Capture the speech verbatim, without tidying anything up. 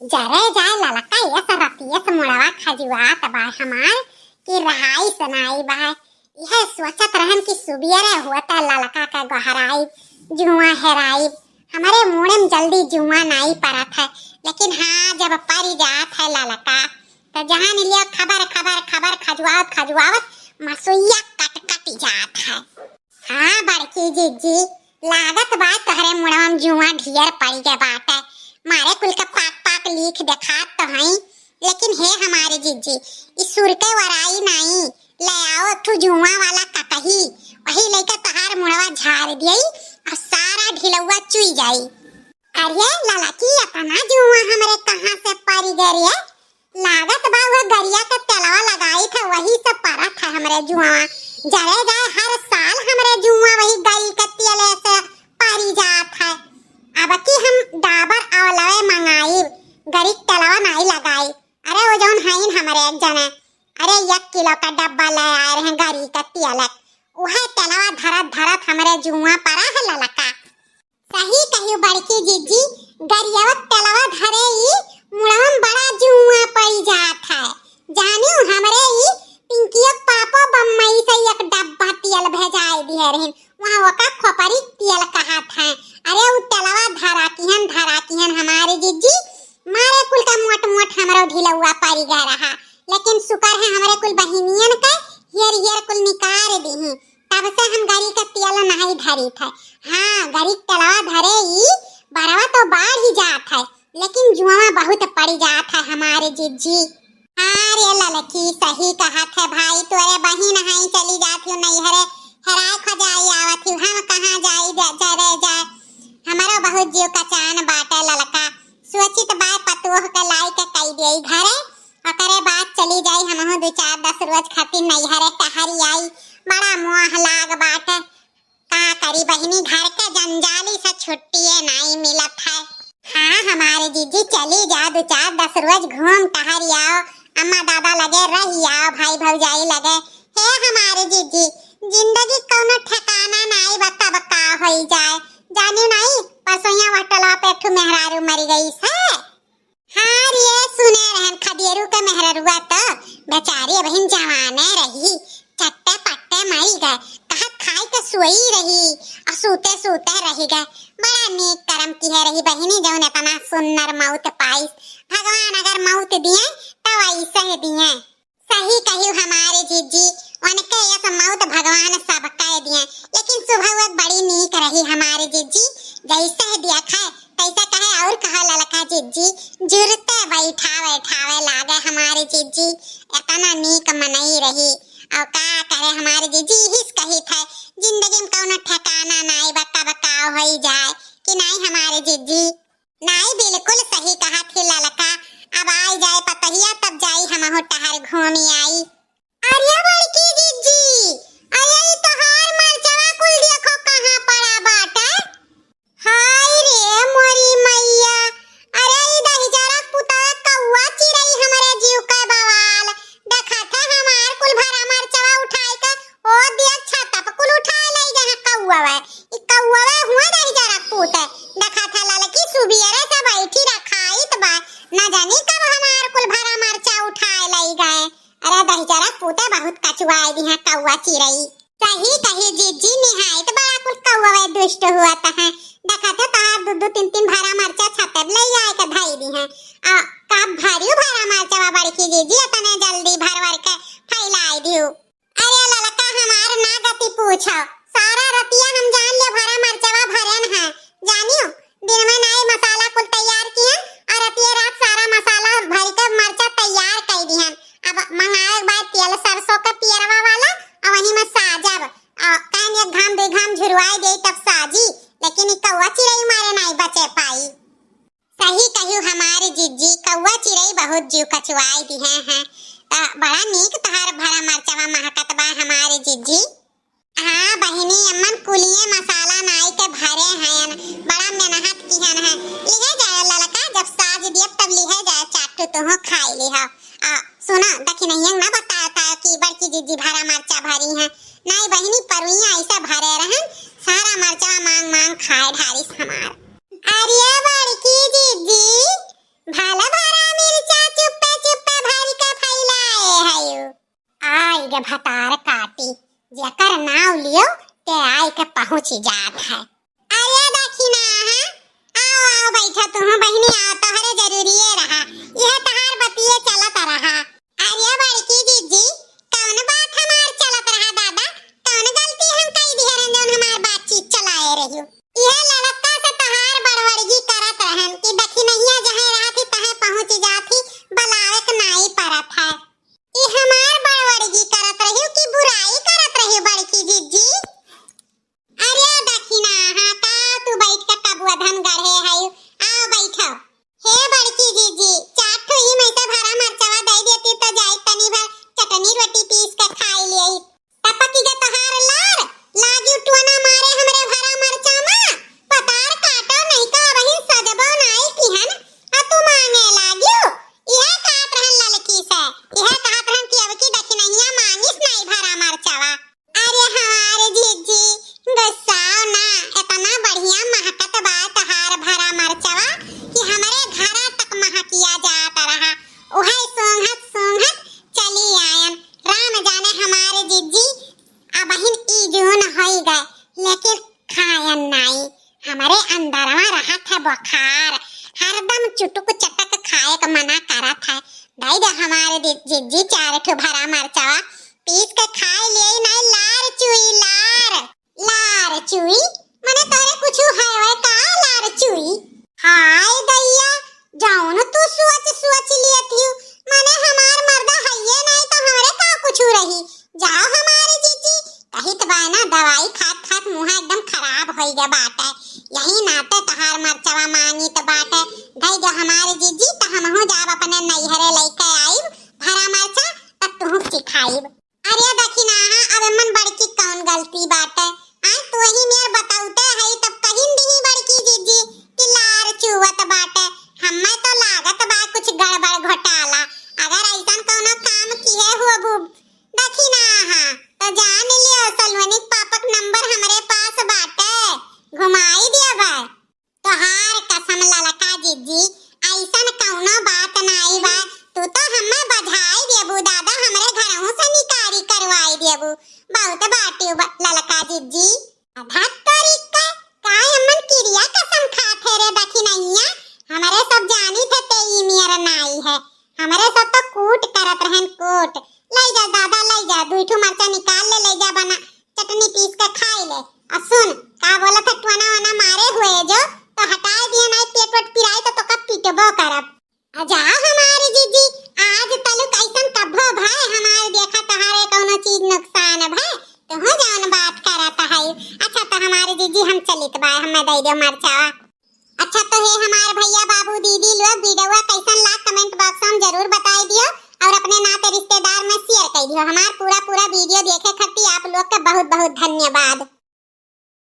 जरे जाए ललका, ये सरती, ये से मुड़वा खजुआत बा हमार कि रहाई से नाई बा। यह सोचत रहन कि सुबियरे हुआ त ललका के गोहराई, जुआ हेराई। हमरे मुड़े में जल्दी जुआ नाई परत है, लेकिन हाँ, जब परि जात है ललका, त जहाँ निलियो खबर, खबर, खबर खजुआवत, खजुआवत मसुइया कट, कट जात है। हाँ बड़की जिज्जी, लागत बा तोहरे मुड़वा में जुआ ढियर पड़ि गए बाटे। मारे कुल के पाक पाक लीख देखात तो हई, लेकिन हे हमारे जिज्जी, ई सुर के वराई नाई, ले आओ एक ठो जुआ वाला ककही, वही लइके तोहार मुड़वा झार दियई और सारा ढिलौआ चुई जाई। अरे ललकी, इतना जुआ हमरे कहाँ से परि गए रे? लागत बा वह गरिया के तेलवा लगाई था, वही से परत है हमरे जुआ। जरे जाए, हर साल हमरे जुआ वही गरी के तेले से परि जात है। अब की हम डाबर अवलवे मंगाई, गरी के तेलवा नाई लगाई। अरे वो जौन हईन हमरे एक जने, अरे एक किलो का डब्बा ले आए रहे गरी के तेल, उहे तेलवा धरत धरत हमरे जुआ परा है ललका। सही कहियो बड़की जिज्जी, गरियवा तेलवा धरे ई मुड़वा में बड़ा जुआ पड़ि जात है। जानियो हमरे ई पिंकियो पापो बम्बई से एक डब्बा तेल भेजाए दिहे रहिन, वहाँ ओका खोपरी तेल कहत है। अरे उ तेलवा धरा किहन, धरा किहन हमारे जिज्जी, मारे कुल का मोट मोट हमरो ढिलौआ परि गए रहा, लेकिन शुक्र है हमरे कुल बहिनियन के हियर हियर कुल निकार दीही। तब से हम गरी के तेल नहीं धरी थे। हाँ, गरी के तेलवा धरे ई बरवा तो बाढ़ ही जात है, लेकिन जुआवा बहुत पड़ि जात है हमारे जिज्जी। हाँ रे ललकी, सही कहत है भाई, तोरे बहिन हई चली जात हो नैहरे, हेराए खजाई आवत हो, हम कहाँ जाई जा, जा रे जा। हमरो बहुत जीव कचान बाटे ललका, सोचित बा पतोह के लाई के कई देई घरे, ओकरे बाद चली जाई हमहू दू चार दस रोज खातिर नैहरे टहरी आई। बड़ा मोह लाग बाटे। का करी बहिनी, घर के जंजाली से छुट्टिए नाई मिलत है। हाँ हमारे जिज्जी, चली जा, दू चार दस रोज घूम टहरी आओ, अम्मा दादा लगे रही आओ, भाई भौजाई लगे। हे हमारे जिज्जी, जिंदगी कौनो ठिकाना नाई बा, कब का होई जाए, जानी नाई। परसोइया वह टोलवा पे एक ठो मेहरारू मरी गई से। हाँ रे, सुने रहन खदेरू के मेहररुआ त बेचारी अबहिन जवाने रही, चट्टे पट्टे मरी गए, कहा खाई के सोई रही और सूते सूते रही गए। बड़ा नीक करम किहे रही बहिनी, जौन इतना सुन्नर मौत पाइस। भगवान अगर मौत दिए तो ऐसे ही दिए। सही कहियो हमारे जिज्जी, उनके यस मौत भगवान सबके दिए, लेकिन स्वभाव बड़ी नीक रही हमारे जिज्जी। जैसे दिया खाए तैसे कहे और कहा ललका जिज्जी, जुरते बैठा बैठावे लागे हमारे जिज्जी, इतना नीक मनई रही। और का करे हमारे जिज्जी, हिस कही थे जिंदगी में कौनो ठिकाना नाई बा, कब का होई जाए कि नाई हमारे जिज्जी। नाई, बिल्कुल सही कहा थी ललका। अब आई जाए पतहिया, तब जाई हमहू टहर घूमी आई। अरे बड़की जिज्जी, अरे ई तोहार मरचवा कुल देखो कहाँ पड़ा बाटे। हाय रे मोरी मैया, अरे ई दहिजरा पुता कौआ चिरई हमरे जीव के बवाल। देखा था हमार कुल भरा मरचवा उठाई के ओ दिया छाता पे कुल उठाए लई गए हैं कौआ। ई कौआ हुआ दहिजरा पूत। देखा था ललकी सुबियरे से बैठी रखाइत बा। ना जानी कब हमार कुल भरा मरचा उठाए लई गए। अरे दहिजरा पूते बहुत कचुआए दी हैं कौआ चिरई। सही कही जिज्जी, निहायत बड़ा कुल कौआ दुष्ट हुआ त है। देखा था तहार दू दू तीन तीन भरा मरचा छाते लई आए के धई दी हैं। आ, कब भरियो भरा मरचवा बड़की जिज्जी, इतने जल्दी भर भर के फैलाई दियो। अरे ललका हमार ना गति पूछो, सारा रतिया हम जान ले भरा मरचवा भरेन है। जानियो, दिन में नाई मसाला कुल तैयार किहन और रतिये रात सारा मसाला भर के मरचा तैयार कई दिहन। अब मंगाए के बाद तेल सरसों के पियरवा वाला और वही में साजब। आ, कहन एक घाम दो घाम झुरवाए दे तब साजी, लेकिन ई कौआ चिरई मारे नाई बचे पाई। सही कहियो हमारे जिज्जी, कौआ चिरई बहुत जीव कचुआई दिहे हैं। त बड़ा नीक तहार भरा मरचवा महकत बा हमारे जिज्जी। हाँ बहिनी, अम्मन कुलिये मसाला नाई के भरे हैं, बड़ा मेहनत किहन है। लिहे जाए ललका, जब साज दियब तब लिहे जाए चाटू तुहो खाई लिहा। आ सुना, दखिनहिया ना बताया था कि बड़की जिज्जी भरा मरचा भरी हैं। नाई बहिनी, परुइया ऐसा भरे रहन, सारा मरचा मांग मांग खाए ढारिस हमार। अरे बड़की जिज्जी, भला एकर नाव लियो ते आइके पहुँचि जात है। अरे दखिनहा, आओ, आओ, बैठा तुहूँ बहिनी, आओ, तोहरे जरूरिये रहा, इहे तोहार बतिये चलत रहा। अरे बड़की जिज्जी, कौन बात हमार चलत रहा दादा? कौन गलती हम कइ दिहे रहन जौन हमार बातचीत चलाए रहियो? इहे लड़का से तोहार बड़वड़गी करत रहन कि दखिनहिया जहाँ रहत ही तहाँ पहुँचि जात ही, बलावे के नाई परत है। ई हमार बड़वड़गी करत रहियो कि बुराई करत रहियो बड़की जिज्जी? अरे दखिनहा, का तू बैठ के कबुआ धन गढ़े हयू? आओ बैठो। हे बड़की जिज्जी, चार ठो ई में से भरा मरचवा दइ देती तो जाई तनी भर चटनी रोटी पीस के खाई लेई। टपकी गे तोहार लार, लागी टोना मारे हमरे भरा मरचा मा। पतार काटो नहीं का अबहिन सजबो नाई किहन, आ तू माँगे लागियो। इहे कहत रहन ललकी से, इहे कहत रहन कि अब की दखिनहिया माँगिस नाई भरा मरचवा। अरे हमार जिज्जी, गुस्साओ ना, एतना बढ़िया महकत बा तोहार भरा मरचवा कि हमरे घरा तक महकिया जात रहा। उहइ सूँघत सूँघत चली आयन। राम जाने हमार जिज्जी, अबहिन ई जून होइ गए, लेकिन खायन नाई। हमरे अंदरवा रहत है बुखार, हरदम चुटुक चटक खाए के मना करत है। दइ दे हमार दि-, जिज्जी चार ठो भरा मरचवा, पीस के खाए लिए नाई, लार चुई लार। लार चुई? मने तोहरे कुछु है वै का लार चुई? हाय दैया, जौन तू सोच सोच लियत हियो, मने हमार मर्दा हइये नाई तो हमरे का कुछु रही। जाओ हमार जिज्जी, कहित बा ना, दवाई खात खात मुँह एकदम खराब होइ गे बाटे, यही नाते तोहार मरचवा माँगित बाटे। धइ दे हमार जिज्जी, त हमहूँ जाब अपने नैहरे लइके आइब भरा मरचा, तब तुहूँ सिखाइब। अरे दखिनहा, अब एमन बड़की कौन गलती बाटे? आय, तोही मेर बतौते हई तब कहिन दिही बड़की जिज्जी कि लार चुवत बाटे। हम्मे तो लागत बा कुछ गड़बड़ घोटाला। अगर अइसन कौनो काम किहे होबू दखिनहा, तो जान लियो सलोनी के पापा के नंबर हमरे पास बाटे, घुमाई देबे। तोहार कसम ललका जिज्जी, अइसन कौनो बात नाई बा। तू तो हम्मे बझाई देबू दादा, हमरे घरहू से निकारी करवाई देबू। बहुत बाटियो बा-, ललका जिज्जी। धत तोरी का, का एमन किरिया कसम खात है रे दखिनहिया? हमरे सब जानित है ते ई मेर नाई है। हमरे सब तो कूट करत रहन, कूट। लइ जा दादा, लइ जा, दुइ ठो मरचा निकाल ले, लइ जा बना, चटनी पीस के खाई ले। आ सुन, का बोलत है, टोना वोना मारे हुए जो, तो हटाए दिए, नाई पेट वेट पिराई तो तोका पीटबो करब। आ जा हमार जिज्जी, आज तलुक अइसन कब्बो भय, हमार देखा तोहारे कौनो चीज नुकसान भय, तुहू जौन बात करत है। अच्छा तो हमार जिज्जी हम चलित बा, हम्मे दइ दो मरचा। अच्छा तो हे हमार भइया बाबू दीदी लोग, वीडियोवा कइसन लाग comment box में जरूर बताई दियो और अपने नाते रिश्तेदार में share कइ दियो। हमार पूरा पूरा वीडियो देखे खातिर आप लोग के बहुत बहुत धन्यवाद।